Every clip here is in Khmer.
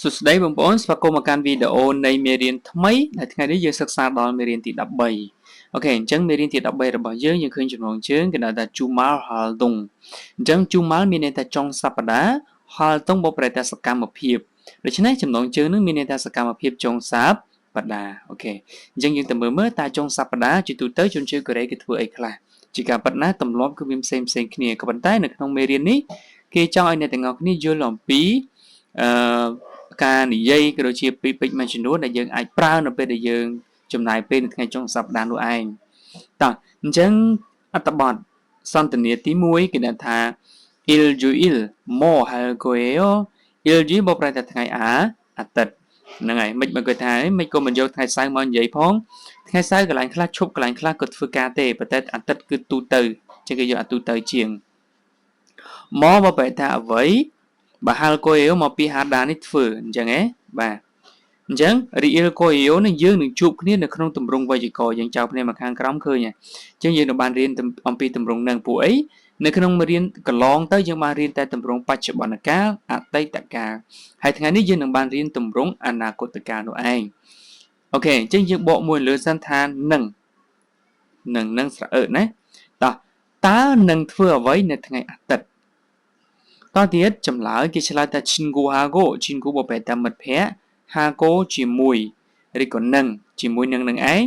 សួស្តីបងប្អូនស្វាគមន៍មកកាន់វីដេអូនៃមេរៀនថ្មីដែលថ្ងៃនេះយើងសិក្សាដល់មេរៀនទី13អូខេអញ្ចឹងមេរៀនទី13របស់យើងយើងឃើញចំណងជើងគេហៅថា Jumal Haldung អញ្ចឹង Jumal មានន័យថាចុងសប្តាហ៍ Haldung បកប្រែថាសកម្មភាពដូច្នេះចំណងជើងនឹងមានន័យថាសកម្មភាពចុងសប្តាហ៍អូខេអញ្ចឹងយើងទៅមើលមើលតើចុងសប្តាហ៍ជាទូទៅជនជាតិកូរ៉េគេធ្វើអីខ្លះជាការពិតណាស់ទម្លាប់គឺមានផ្សេងផ្សេងគ្នាក៏ប៉ុន្តែនៅក្នុងមេរៀននេះគេចង់ឲ្យអ្នកទាំងអស់គ្នាយល់អំពីអឺការនិយាយក៏ដូចជាពីពេចន៍មួយចំនួនដែលយើងអាចប្រើនៅពេលដែលយើងចំណាយពេលនៅថ្ងៃចុងសប្តាហ៍នោះឯងតោះអញ្ចឹងអត្ថបទសន្ទនាទី1គេថា 일요일 뭐 할 거예요 일요일 បកប្រែថាថ្ងៃអាអាទិត្យហ្នឹងហើយមិនមកគាត់ថាមិនក៏មិនយកថ្ងៃសៅរ៍មកនិយាយផងថ្ងៃសៅរ៍កន្លែងខ្លះឈប់កន្លែងខ្លះក៏ធ្វើការទេប៉ុន្តែអាទិត្យគឺទូទៅជាងគេយកអាទូទៅជាងមកបកប្រែថាអ្វីបើ 할 거예요 មកពី 하다 នេះធ្វើអញ្ចឹងហ៎បាទអញ្ចឹង 리을 거예요 នឹងយើងនឹងជួបគ្នានៅក្នុងទម្រង់វេយ្យាករណ៍យើងចោលគ្នាមកខាងក្រោមឃើញអញ្ចឹងយើងនឹងបានរៀនអំពីទម្រង់នឹងពួកអីនៅក្នុងមេរៀនកន្លងទៅយើងបានរៀនតែទម្រង់បច្ចុប្បន្នកាលអតីតកាលហើយថ្ងៃនេះយើងនឹងបានរៀនទម្រង់អនាគតកាលនោះឯងអូខេអញ្ចឹងយើងបកមួយលើសិនថានឹងនឹងនឹងស្រអឺណាតោះតើនឹងធ្វើអ្វីនៅថ្ងៃអាទិត្យតទៀតចម្លើយគេឆ្លើយថា 친구하고 친구 បកប្រែថាមិត្តភ័ក្តិ 하고 ជាមួយឬក៏នឹងជាមួយនឹងនឹងឯង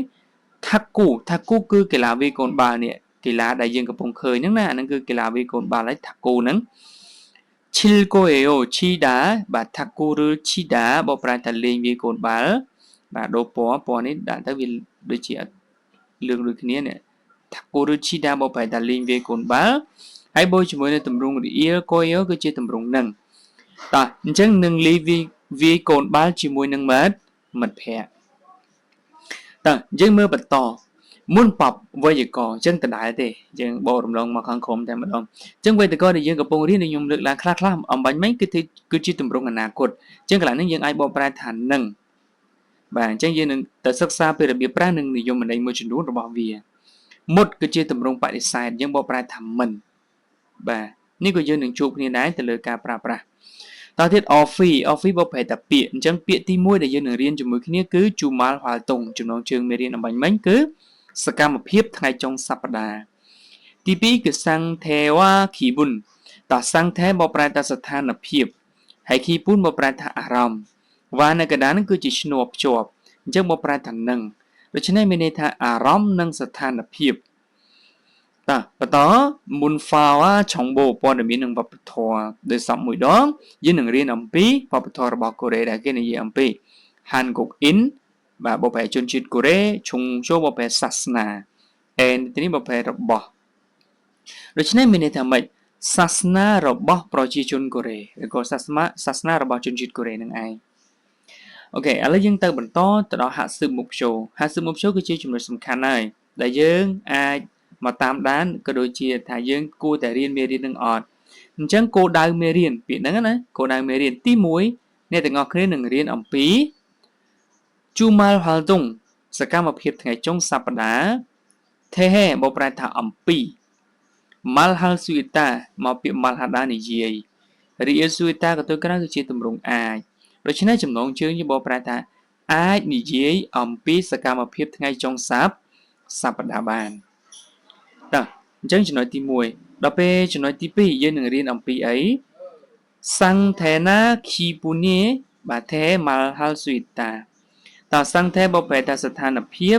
탁구 탁구 គឺកីឡាវាយកូនបាល់នេះកីឡាដែលយើងកំពុងឃើញហ្នឹងណាអាហ្នឹងគឺកីឡាវាយកូនបាល់ហើយ 탁구 ហ្នឹង 칠 거예요 치다 បាទ 탁구를 치다 បកប្រែថាលេងវាយកូនបាល់បាទដូរពណ៌ពណ៌នេះដាក់ទៅវាដូចជាលឿងដូចគ្នានេះ 탁구를 치다 បកប្រែថាលេងវាយកូនបាល់ហើយបូកជាមួយនឹងទម្រង់ 리을 거예요 គឺជាទម្រង់នឹងតោះអញ្ចឹងនឹងលីវាវាយកូនបាល់ជាមួយនឹងមិត្តមិត្តភ័ក្តិតោះយើងមើលបន្ត 문법 វេយ្យាករណ៍អញ្ចឹងដដែលទេយើងបករំលងមកខាងក្រោមតែម្ដងអញ្ចឹងវេយ្យាករណ៍ដែលយើងកំពុងរៀនដែលខ្ញុំលើកឡើងខ្លះខ្លះអំបញ្ញមិញគឺគឺជាទម្រង់អនាគតអញ្ចឹងកន្លែងនេះយើងអាចបកប្រែថានឹងបាទអញ្ចឹងយើងនឹងទៅសិក្សាពីរបៀបប្រើនិងនិយមន័យមួយចំនួនរបស់វាមុតគឺជាទម្រង់បដិសេធយើងបកប្រែថាមិនបាទនេះក៏យើងនឹងជួបគ្នាដែរទៅលើការប្រើប្រាស់តទៀត 어휘 어휘 បកប្រែថាពាក្យអញ្ចឹងពាក្យទី1ដែលយើងនឹងរៀនជាមួយគ្នាគឺ 주말 활동 ចំណងជើងមេរៀនអំបញ្ញមិញគឺសកម្មភាពថ្ងៃចុងសប្តាហ៍ទី2គឺ 상태와 기분 តោះ 상태 បកប្រែថាស្ថានភាពហើយ 기분 បកប្រែថាអារម្មណ៍ 와 នៅកណ្ដាលនឹងគឺជាឈ្នួបភ្ជាប់អញ្ចឹងបកប្រែថានឹងដូច្នេះមានន័យថាអារម្មណ៍និងស្ថានភាពតោះបន្ត 문화와 정보 ព័ត៌មាននិងវប្បធម៌ដោយសពមួយដងយើងនឹងរៀនអំពីវប្បធម៌របស់កូរ៉េដែលគេនិយាយអំពី 한국인 បាទបកប្រែជនជាតិកូរ៉េ 종교 បកប្រែសាសនាអេនទីនេះបកប្រែរបស់ដូច្នេះមានន័យថាម៉េចសាសនារបស់ប្រជាជនកូរ៉េឬក៏សាសនាសាសនារបស់ជនជាតិកូរ៉េនឹងឯងអូខេឥឡូវយើងទៅបន្តទៅដល់학습 목표 학습 목표 គឺជាចំណុចសំខាន់ហើយដែលយើងអាចមកតាមដានក៏ដូចជាថាយើងគួរតែរៀនមេរៀននឹងអត់អញ្ចឹងគោលដៅមេរៀនពាក្យហ្នឹងណាគោលដៅមេរៀនទី1អ្នកទាំងអស់គ្នានឹងរៀនអំពី 주말 활동 សកម្មភាពថ្ងៃចុងសប្តាហ៍ 대해 បកប្រែថាអំពី 말할 수 있다 មកពាក្យ 말하다 និយាយ 리을 수 있다 ក៏ទៅក្រៅគឺជាទម្រង់អាចដូច្នេះចំណងជើងយើងបកប្រែថាអាចនិយាយអំពីសកម្មភាពថ្ងៃចុងសប្តាហ៍បានតោះអញ្ចឹងចំណុចទី1ដល់ពេលចំណុចទី2យើងនឹងរៀនអំពីអី 상태나 기분에 បាទ 대해 말할 수 있다 តើ 상태 បកប្រែថាស្ថានភាព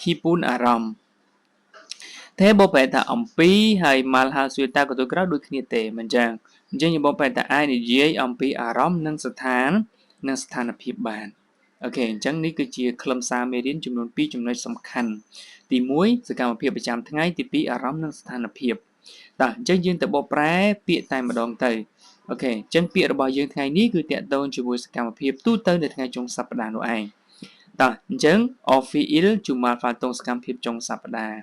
기분 អារម្មណ៍ 대해 បកប្រែថាអំពីហើយ 말할 수 있다 ក៏ទៅក្រៅដូចគ្នាទេមិនចឹងអញ្ចឹងយើងបកប្រែថាអាចនិយាយអំពីអារម្មណ៍និងស្ថាននិងស្ថានភាពបានអូខេអញ្ចឹងនេះគឺជាខ្លឹមសារមេរៀនចំនួន2ចំណុចសំខាន់ទី1សកម្មភាពប្រចាំថ្ងៃទី2អារម្មណ៍និងស្ថានភាពតោះអញ្ចឹងយើងទៅបកប្រែពាក្យតែម្ដងទៅអូខេអញ្ចឹងពាក្យរបស់យើងថ្ងៃនេះគឺតាក់ទងជាមួយសកម្មភាពទូទៅនៅថ្ងៃចុងសប្តាហ៍នោះឯងតោះអញ្ចឹង 어휘 1 주말 활동 សកម្មភាពចុងសប្តាហ៍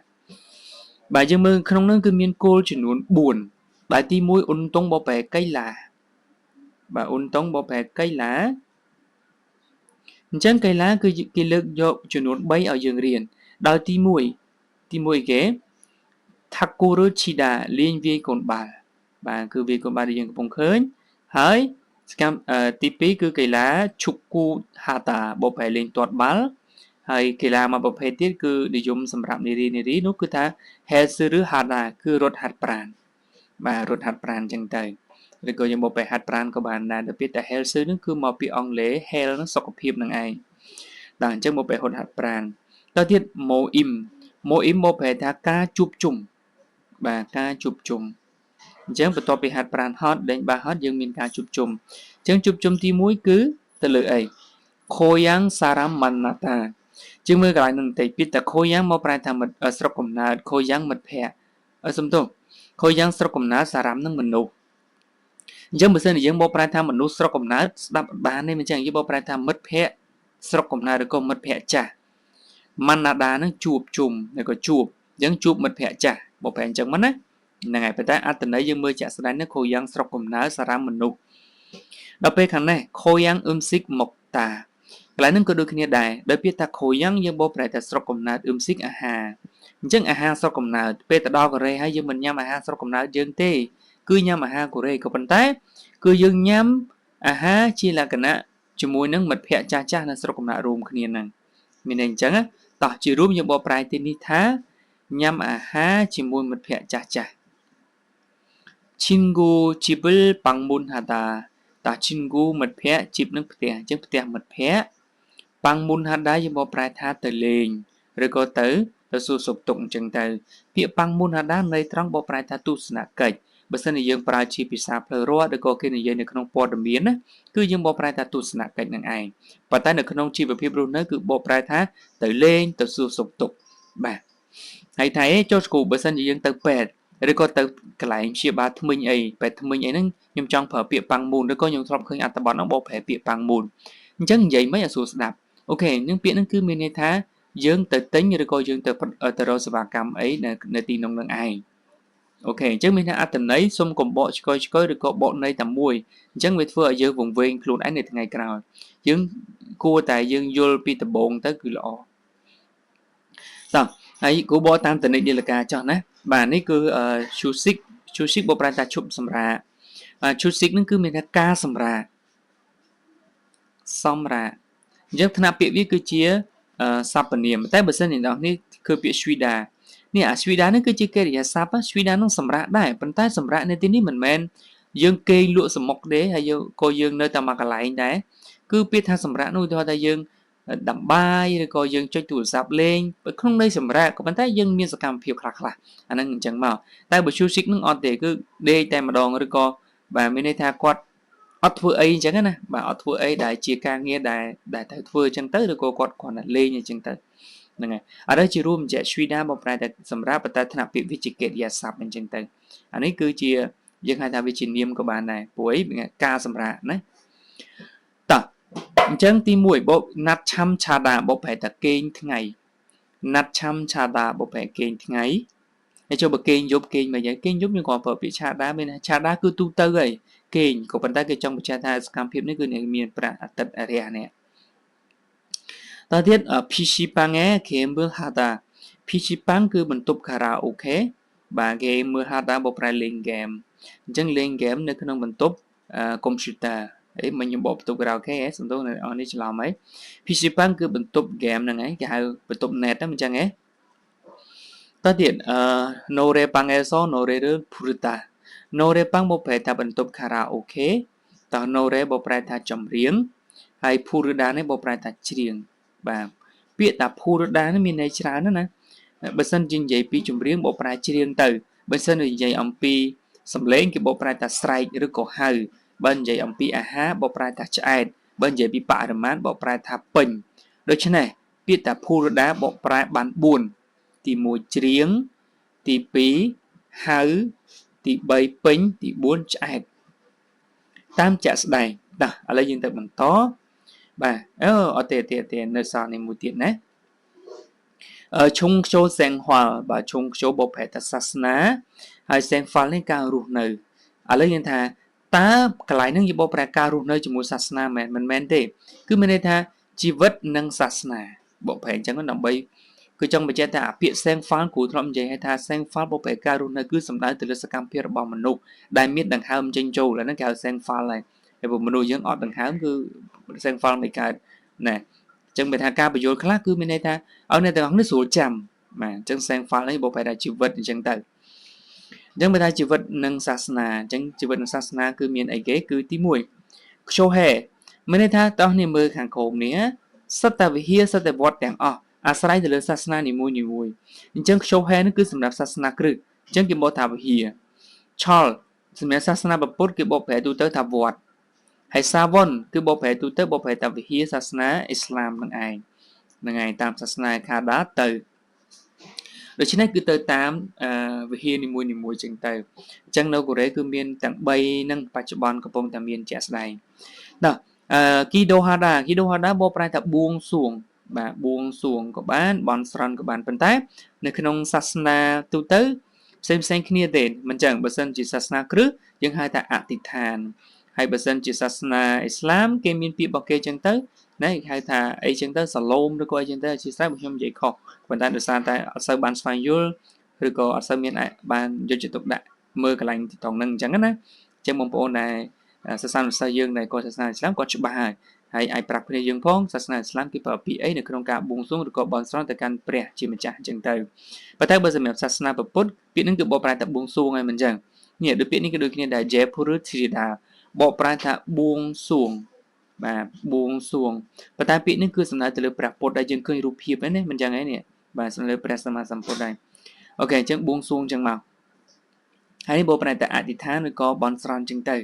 បាទយើងមើលក្នុងនោះគឺមានគោលចំនួន4ដែលទី1 운동 បកប្រែកីឡាបាទ 운동 បកប្រែកីឡាអញ្ចឹងកីឡាគឺគេលើកយកចំនួន3ឲ្យយើងរៀនដោយទី1ទី1គេ 탁구를 치다 លេងវាយកូនបាល់បាទគឺវាយកូនបាល់ដែលយើងកំពុងឃើញហើយ សកម្មទី2គឺកីឡាឈុគូហាតាបបប្រែលេងទាត់បាល់ហើយកីឡាមួយប្រភេទទៀតគឺនិយមសម្រាប់នារីនារីនោះគឺថា Helse ឬ Hada គឺរត់ហាត់ប្រាណបាទរត់ហាត់ប្រាណអញ្ចឹងទៅឬក៏យើងបកប្រែហាត់ប្រាណក៏បានដែរដល់ពេលតែ Helse នឹងគឺមកពីអង់គ្លេស health នឹងសុខភាពនឹងឯងបាទអញ្ចឹងមកប្រែរត់ហាត់ប្រាណតទៅទៀត Moim Moim មកប្រែថាការជួបជុំបាទការជួបជុំអញ្ចឹងបន្ទាប់ពីហាត់ប្រាណហត់ដេញបាសហត់យើងមានការជួបជុំអញ្ចឹងជួបជុំទី1គឺទៅលើអី Koyang Saram Manata ជាងមើលកន្លែងនឹងបន្តិចពីតាខូយ៉ាងមកប្រែថាមិត្តស្រុកកំណើតខូយ៉ាងមិត្តភ័ក្តិសំទោសខូយ៉ាងស្រុកកំណើតសារ៉ាំនឹងមនុស្សអញ្ចឹងបើសិនជាយើងបកប្រែថាមនុស្សស្រុកកំណើតស្ដាប់បានទេមិនចឹងយើងបកប្រែថាមិត្តភ័ក្តិស្រុកកំណើតឬក៏មិត្តភ័ក្តិចាស់ម៉ាណាដានឹងជួបជុំឬក៏ជួបអញ្ចឹងជួបមិត្តភ័ក្តិចាស់បកប្រែអញ្ចឹងមកណាហ្នឹងហើយប៉ុន្តែអត្ថន័យយើងមើលជាក់ស្ដែងនេះខូយ៉ាងស្រុកកំណើតសារ៉ាំមនុស្សដល់ពេលខាងនេះខូយ៉ាងអ៊ឹមស៊ីកមកតាកន្លែងហ្នឹងក៏ដូចគ្នាដែរដោយពាក្យថាខូយ៉ាងយើងបកប្រែថាស្រុកកំណើតអ៊ឹមស៊ីកអាហារអញ្ចឹងអាហារស្រុកកំណើតពេលទៅដល់កូរ៉េហើយយើងមិនញ៉ាំអាហារស្រុកកំណើតយើងទេគឺញ៉ាំអាហារកូរ៉េក៏ប៉ុន្តែគឺយើងញ៉ាំអាហារជាលក្ខណៈជាមួយនឹងមិត្តភ័ក្តិចាស់ចាស់នៅស្រុកកំណើតរួមគ្នាហ្នឹងមានន័យអញ្ចឹងតោះជារួមយើងបកប្រែទីនេះថាញ៉ាំអាហារជាមួយមិត្តភ័ក្តិចាស់ចាស់ 친구 집을 방문하다 តោះ 친구 មិត្តភ័ក្តិ 집 នឹងផ្ទះអញ្ចឹងផ្ទះមិត្តភ័ក្តិ 방문하다 យើងបកប្រែថាទៅលេងឬក៏ទៅទៅសួរសុខទុក្ខអញ្ចឹងទៅពាក្យ 방문하다 ន័យត្រង់បកប្រែថាទស្សនកិច្ចបើសិនជាយើងប្រើជាភាសាផ្លូវរដ្ឋឬក៏គេនិយាយនៅក្នុងព័ត៌មានណាគឺយើងបកប្រែថាទស្សនកិច្ចនឹងឯងប៉ុន្តែនៅក្នុងជីវភាពរស់នៅគឺបកប្រែថាទៅលេងទៅសួរសុខទុក្ខបាទហើយថាអេចូលស្គូបើសិនជាយើងទៅពេទ្យឬក៏ទៅកន្លែងព្យាបាលធ្មេញអីពេទ្យធ្មេញអីហ្នឹងខ្ញុំចង់ប្រើពាក្យ 방문 ឬក៏ខ្ញុំធ្លាប់ឃើញអត្ថបទហ្នឹងបកប្រែពាក្យ 방문 អញ្ចឹងនិយាយមិនឲ្យស្រួលស្ដាប់OK នឹងពាក្យហ្នឹងគឺមានន័យថាយើងទៅទិញឬក៏យើងទៅទៅរកសេវាកម្មអីនៅនៅទីនោះនឹងឯង OK អញ្ចឹងមានថាអត្ថន័យសុំកុំបកឆ្កយឆ្កយឬក៏បកន័យតែមួយអញ្ចឹងវាធ្វើឲ្យយើងវង្វេងខ្លួនឯងនៅថ្ងៃក្រោយយើងគួរតែយើងយល់ពីដំបូងទៅគឺល្អតោះហើយគ្រូបកតាមតនិកនីលកាចោះណាបាទនេះគឺ 휴식 휴식 បកប្រែថាឈប់សម្រាកបាទ 휴식 នឹងគឺមានថាការសម្រាកសម្រាកអញ្ចឹងថ្នាក់ពាក្យវាគឺជាសព្វនាមតែបើសិនជាអ្នកនេះគឺពាក្យ 쉬다 នេះអា 쉬다 នេះគឺជាកិរិយាសព្ទ 쉬다 នឹងសម្រាកដែរប៉ុន្តែសម្រាកនៅទីនេះមិនមែនយើងគេងលក់សមុកទេហើយយើងក៏យើងនៅតែមកកន្លែងដែរគឺពាក្យថាសម្រាកនោះឧទាហរណ៍ថាយើងដាំបាយឬក៏យើងចុចទូរស័ព្ទលេងក្នុងន័យសម្រាកក៏ប៉ុន្តែយើងមានសកម្មភាពខ្លះខ្លះអាហ្នឹងអញ្ចឹងមកតែបើ 휴식 នឹងអត់ទេគឺដេកតែម្ដងឬក៏បាទមានន័យថាគាត់អត់ធ្វើអីអញ្ចឹងណាបាទអត់ធ្វើអីដែលជាការងារដែលដែលត្រូវធ្វើអញ្ចឹងទៅឬក៏គាត់គ្រាន់តែលេងអញ្ចឹងទៅហ្នឹងហើយឥឡូវជារួមជា 쉬다 មកប្រែតែសម្រាប់បតែថ្នាក់ពាក្យវិជាកិរិយាសព្ទអញ្ចឹងទៅអានេះគឺជាយើងហៅថាវាជានាមក៏បានដែរព្រោះអីការសម្រាប់ណាតោះអញ្ចឹងទី1បូក 낮잠 자다 បកប្រែថាគេងថ្ងៃ 낮잠 자다 បកប្រែគេងថ្ងៃហើយចូលបើគេងយប់គេងមកយ៉ាងគេងយប់យើងក៏ប្រើពាក្យ 자다 មាន 자다 គឺទូទៅហើយគេងក៏ប៉ុន្តែគេចង់បញ្ជាក់ថាសកម្មភាពនេះគឺអ្នកមានប្រាក់អាទិត្យរះនេះតទៀត PC방에 게임을 하다 PC방 គឺបន្ទប់ខារ៉ាអូខេបាទ 게임을 하다 បកប្រែលេងហ្គេមអញ្ចឹងលេងហ្គេមនៅក្នុងបន្ទប់កុំព្យូទ័រអីមិញខ្ញុំបកបន្ទប់ខារ៉ាអូខេហ៎សំទោសនៅអស់នេះច្រឡំហី PC방 គឺបន្ទប់ហ្គេមហ្នឹងឯងគេហៅបន្ទប់ net ហ្នឹងអញ្ចឹងហ៎តទៀតអឺ 노래방에서 노래를 부르다 노래방 មកប្រែថាបន្ទប់ខារ៉ាអូខេតោះ 노래 បកប្រែថាចម្រៀងហើយ 부르다 នេះបកប្រែថាច្រៀងបាទពាក្យថា 부르다 នេះមានន័យច្រើនណាស់ណាបើសិនជានិយាយពីចម្រៀងបកប្រែច្រៀងទៅបើសិននិយាយអំពីសំឡេងគេបកប្រែថាស្រែកឬក៏ហៅបើនិយាយអំពីអាហារបកប្រែថាឆ្អែតបើនិយាយពីបរិមាណបកប្រែថាពេញដូច្នេះពាក្យថា 부르다 បកប្រែបាន4ទី1ច្រៀងទី2ហៅទី3ពេញទី4ឆ្អែតតាមជាក់ស្ដែងតោះឥឡូវយើងទៅបន្តបាទអឺអត់ទេទេទេនៅសល់នេះមួយទៀតណា 종교 생활 បាទ 종교 បកប្រែថាសាសនាហើយ 생활 នេះការរស់នៅឥឡូវយើងថាតើកន្លែងហ្នឹងយើងបកប្រែការរស់នៅជាមួយសាសនាមែនមិនមែនទេគឺមានន័យថាជីវិតនិងសាសនាបកប្រែអញ្ចឹងដើម្បីគឺចង់បញ្ជាក់ថាអាពាក្យ 생활 គ្រូធ្លាប់និយាយឲ្យថា 생활 បកប្រែការរស់នៅគឺសំដៅទៅលើសកម្មភាពរបស់មនុស្សដែលមានដង្ហើមចេញចូលអាហ្នឹងគេហៅ 생활 ហើយ ហើយព្រោះមនុស្សយើងអត់ដង្ហើមគឺ 생활 មិនកើតណាអញ្ចឹងមានថាការបញ្យល់ខ្លះគឺមានន័យថាឲ្យអ្នកទាំងអស់នេះស្រួលចាំបាទអញ្ចឹង 생활 នេះបកប្រែថាជីវិតអញ្ចឹងទៅអញ្ចឹងបើថាជីវិតនិងសាសនាអញ្ចឹងជីវិតនិងសាសនាគឺមានអីគេគឺទី1 교회 មានន័យថាតោះនេះមើលខាងក្រោមនេះសិតតែវិហារសិតតែវត្តទាំងអស់អាស្រ័យទៅលើសាសនានីមួយនីមួយអញ្ចឹង 교회 នេះគឺសម្រាប់សាសនាគ្រឹះអញ្ចឹងគេបកថាវិហារ 절 សម្រាប់សាសនាពុទ្ធគេបកប្រែទូទៅថាវត្តហើយ 사원 គឺបកប្រែទូទៅបកប្រែថាវិហារសាសនាអ៊ីស្លាមនឹងឯងនឹងឯងតាមសាសនាខាដាទៅដូច្នេះគឺទៅតាមវិហារនីមួយនីមួយចឹងទៅអញ្ចឹងនៅកូរ៉េគឺមានទាំង3នឹងបច្ចុប្បន្នកំពុងតែមានជាក់ស្ដែងដល់기도하다 기도하다 បកប្រែថាបួងសួងបាទបួងសួងក៏បានបន់ស្រន់ក៏បានប៉ុន្តែនៅក្នុងសាសនាទូទៅផ្សេងផ្សេងគ្នាទេមិនចឹងបើសិនជាសាសនាគ្រឹះយើងហៅថាអធិដ្ឋានហើយបើសិនជាសាសនាអ៊ីស្លាមគេមានពាក្យរបស់គេចឹងទៅណាគេហៅថាអីចឹងទៅសាឡូមឬក៏អីចឹងទៅអធិស្ឋានបើខ្ញុំនិយាយខុសប៉ុន្តែដោយសារតែអត់សូវបានស្វែងយល់ឬក៏អត់សូវមានបានយកចិត្តទុកដាក់មើលកន្លែងទីត្រង់ហ្នឹងអញ្ចឹងណាអញ្ចឹងបងប្អូនដែលសាសនាសិស្សយើងដែលគាត់សាសនាអ៊ីស្លាមគាត់ច្បាស់ហើយហើយអាចប្រាប់គ្នាយើងផងសាសនាអ៊ីស្លាមគេប្រើពាក្យអីនៅក្នុងការបួងសួងឬក៏បន់ស្រន់ទៅកាន់ព្រះជាម្ចាស់អញ្ចឹងទៅប៉ុន្តែបើសម្រាប់សាសនាពុទ្ធពាក្យហ្នឹងគឺបកប្រែថាបួងសួងហើយមិនអញ្ចឹងនេះដូចពាក្យនេះគឺដូចគ្នាដែរ 제물을 드리다 បកប្រែថាបួងសួងបាទបួងសួងប៉ុន្តែពាក្យនេះគឺសំដៅទៅលើព្រះពុទ្ធដែលយើងឃើញរូបភាពហ្នឹងណាមិនអញ្ចឹងឯនេះបាទសំដៅលើព្រះសម្មាសម្ពុទ្ធដែរ OK អញ្ចឹងបួងសួងអញ្ចឹងមកហើយនេះបកប្រែថាអធិដ្ឋានឬក៏បន់ស្រន់អញ្ចឹងទៅ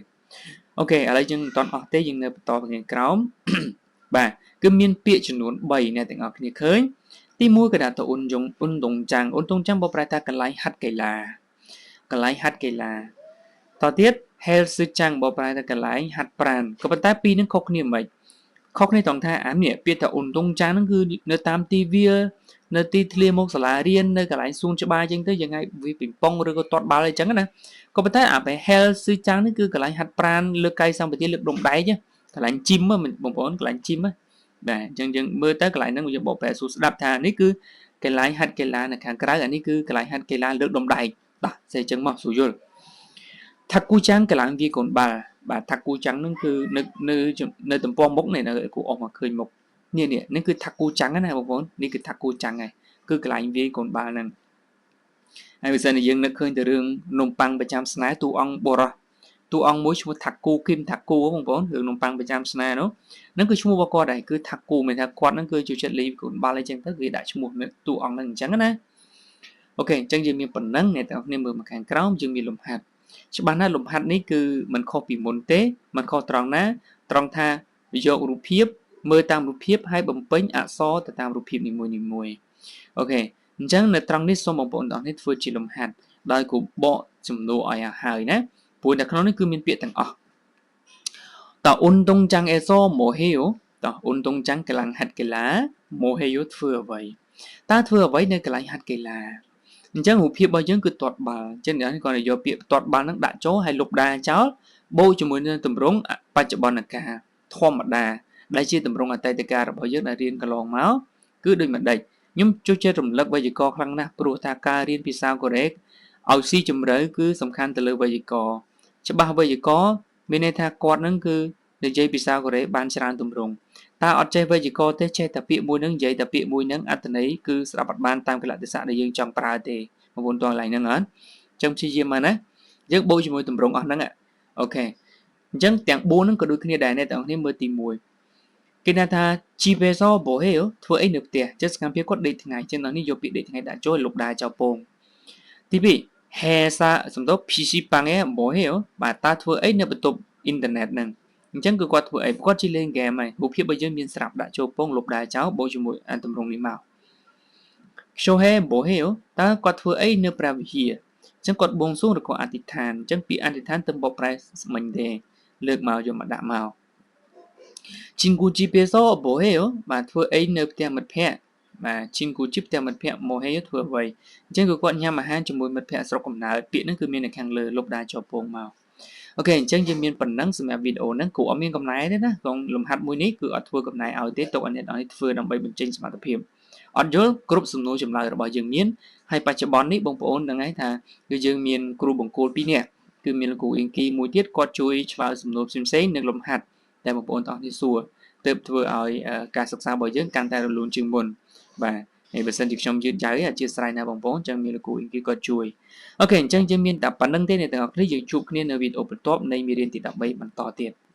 OK ឥឡូវយើងមិនទាន់អស់ទេយើងនៅបន្តទៅខាងក្រោមបាទគឺមានពាក្យចំនួន3អ្នកទាំងអស់គ្នាឃើញទី1គេថាទៅ 운동 운동장 운동장 បកប្រែថាកន្លែងហាត់កីឡាកន្លែងហាត់កីឡាតទៀត 헬스장 បកប្រែថាកន្លែងហាត់ប្រាណក៏ប៉ុន្តែពីរនឹងខុសគ្នាមិនខុសគ្នាត្រង់ថាអានេះពាក្យថា 운동장 ហ្នឹងគឺនៅតាមទីវាលនៅទីធ្លាមុខសាលារៀននៅកន្លែងសួនច្បារអញ្ចឹងទៅយើងហៅវាពីងប៉ុងឬក៏ទាត់បាល់អីចឹងណាក៏ប៉ុន្តែអាពេល 헬스장 នេះគឺកន្លែងហាត់ប្រាណលើកកាយសម្បទាលើកដុំដែកកន្លែង gym បងប្អូនកន្លែង gym បាទអញ្ចឹងយើងមើលទៅកន្លែងហ្នឹងយើងបកប្រែសួរស្ដាប់ថានេះគឺកន្លែងហាត់កីឡានៅខាងក្រៅអានេះគឺកន្លែងហាត់កីឡាលើកដុំដែកតោះសេអញ្ចឹងមកស្រួលយល់탁구장 កន្លែងវាយកូនបាល់បាទ 탁구장 ហ្នឹងគឺនៅនៅនៅទំព័រមុខនេះនៅគូអស់មកឃើញមុខនេះនេះនេះគឺ 탁구장 ណាបងប្អូននេះគឺ 탁구장 ហើយគឺកន្លែងវាយកូនបាល់ហ្នឹងហើយបើសិនជាយើងនឹកឃើញទៅរឿងនំប៉័ងប្រចាំស្នេហ៍តួអង្គបុរសតួអង្គមួយឈ្មោះថាគូគឹមថាគូបងប្អូនរឿងនំប៉័ងប្រចាំស្នេហ៍នោះហ្នឹងគឺឈ្មោះរបស់គាត់ដែរគឺថាគូមានថាគាត់ហ្នឹងគឺចូលចិត្តលេងកូនបាល់អីចឹងទៅគេដាក់ឈ្មោះតួអង្គហ្នឹងអញ្ចឹងណា OK អញ្ចឹងយើងមានប៉ុណ្ណឹងអ្នកទាំងអស់គ្នាមើលមកខាងក្រោមយើងមានលំហាត់ច្បាស់ណាស់លំហាត់នេះគឺមិនខុសពីមុនទេមិនខុសត្រង់ណាត្រង់ថាយករូបភាពមើលតាមរូបភាពហើយបំពេញអក្សរទៅតាមរូបភាពនីមួយៗ OK អញ្ចឹងនៅត្រង់នេះសូមបងប្អូនទាំងអស់នេះធ្វើជាលំហាត់ដោយគ្រូបកចំនួនឲ្យហើយណាព្រោះនៅក្នុងនេះគឺមានពាក្យទាំងអស់តើ 운동장에서 뭐 해요 តោះ 운동장 កន្លែងហាត់កីឡា 뭐 해요 ធ្វើអ្វីតើធ្វើអ្វីនៅកន្លែងហាត់កីឡាអញ្ចឹងរូបភាពរបស់យើងគឺទាត់បាល់អញ្ចឹងអ្នកគាត់យកពាក្យទាត់បាល់ហ្នឹងដាក់ចូលហើយលុបដាចោលបូកជាមួយនឹងទម្រង់បច្ចុប្បន្នកាលធម្មតាដែលជាទម្រង់អតីតកាលរបស់យើងដែលរៀនកន្លងមកគឺដូចម្ដេចខ្ញុំចូលចិត្តរំលឹកវេយ្យាករណ៍ខ្លាំងណាស់ព្រោះថាការរៀនភាសាកូរ៉េឲ្យស៊ីជម្រៅគឺសំខាន់ទៅលើវេយ្យាករណ៍ច្បាស់វេយ្យាករណ៍មានន័យថាគាត់នឹងគឺនិយាយភាសាកូរ៉េបានច្រើនទម្រង់តើអត់ចេះវេយ្យាករណ៍ទេចេះតែពាក្យមួយនឹងនិយាយតែពាក្យមួយនឹងអត្ថន័យគឺស្ដាប់អត់បានតាមកលៈទេសៈដែលយើងចង់ប្រើទេបងប្អូនតោះកន្លែងហ្នឹងអត់អញ្ចឹងព្យាយាមមកណាយើងបូកជាមួយទម្រង់អស់ហ្នឹង OK អញ្ចឹងទាំង4ហ្នឹងក៏ដូចគ្នាដែរអ្នកទាំងអស់គ្នាមើលទី1គេថា 집에서 뭐 해요 ធ្វើអីនៅផ្ទះចិត្តសកម្មភាពគាត់ដេកថ្ងៃចឹងដល់នេះយកពាក្យដេកថ្ងៃដាក់ចូលលុបដាចោលពងទី2 회사 សំដៅ PC방에 뭐 해요 បាទតើធ្វើអីនៅបន្ទប់អ៊ីនធឺណិតហ្នឹងអញ្ចឹងគឺគាត់ធ្វើអីគាត់ជិះលេងហ្គេមហើយរូបភាពរបស់យើងមានស្រាប់ដាក់ចូលពងលុបដាចោលបូកជាមួយអាទម្រង់នេះមក 교회 뭐 해요 តើគាត់ធ្វើអីនៅព្រះវិហារអញ្ចឹងគាត់បួងសួងឬក៏អធិដ្ឋានអញ្ចឹងពាក្យអធិដ្ឋានទៅបកប្រែមិញទេលើកមកយកមកដាក់មក 친구 집에서 뭐 해요 បាទធ្វើអីនៅផ្ទះមិត្តភ័ក្តិបាទ 친구 집 ផ្ទះមិត្តភ័ក្តិ 뭐 해요 ធ្វើអ្វីអញ្ចឹងគឺគាត់ញ៉ាំអាហារជាមួយមិត្តភ័ក្តិស្រុកកំណើតពាក្យហ្នឹងគឺមាននៅខាងលើលុបដាចូលពងមក OK អញ្ចឹងយើងមានប៉ុណ្ណឹងសម្រាប់វីដេអូហ្នឹងគ្រូអត់មានកំណែទេណាក្នុងលំហាត់មួយនេះគឺអត់ធ្វើកំណែឲ្យទេទុកឲ្យអ្នកនរនេះធ្វើដើម្បីបញ្ចេញសមត្ថភាពអត់យល់គ្រប់សំណួរចម្លើយរបស់យើងមានហើយបច្ចុប្បន្ននេះបងប្អូនដឹងហើយថាគឺយើងមានគ្រូបង្គោល2នាក់ គឺមានលោកគ្រូអ៊ីងគីមួយទៀតគាត់ជួយឆ្លើយសំណួរផ្សេងៗនិងលំហាត់ដែលបងប្អូនទាំងអស់គ្នាសួរទើបធ្វើឲ្យការសិក្សារបស់យើងកាន់តែរលូនជាងមុនបាទហើយបើសិនជាខ្ញុំយឺតយ៉ាវអធ្យាស្រ័យណាបងប្អូនចឹងមានលោកគ្រូអ៊ីងគីគាត់ជួយ OK អញ្ចឹងយើងមានតែប៉ុណ្្នឹងទេអ្នកទាំងអស់គ្នាយើងជួបគ្នានៅវីដេអូបន្ទាប់នៃមេរៀនទី13បន្តទៀត។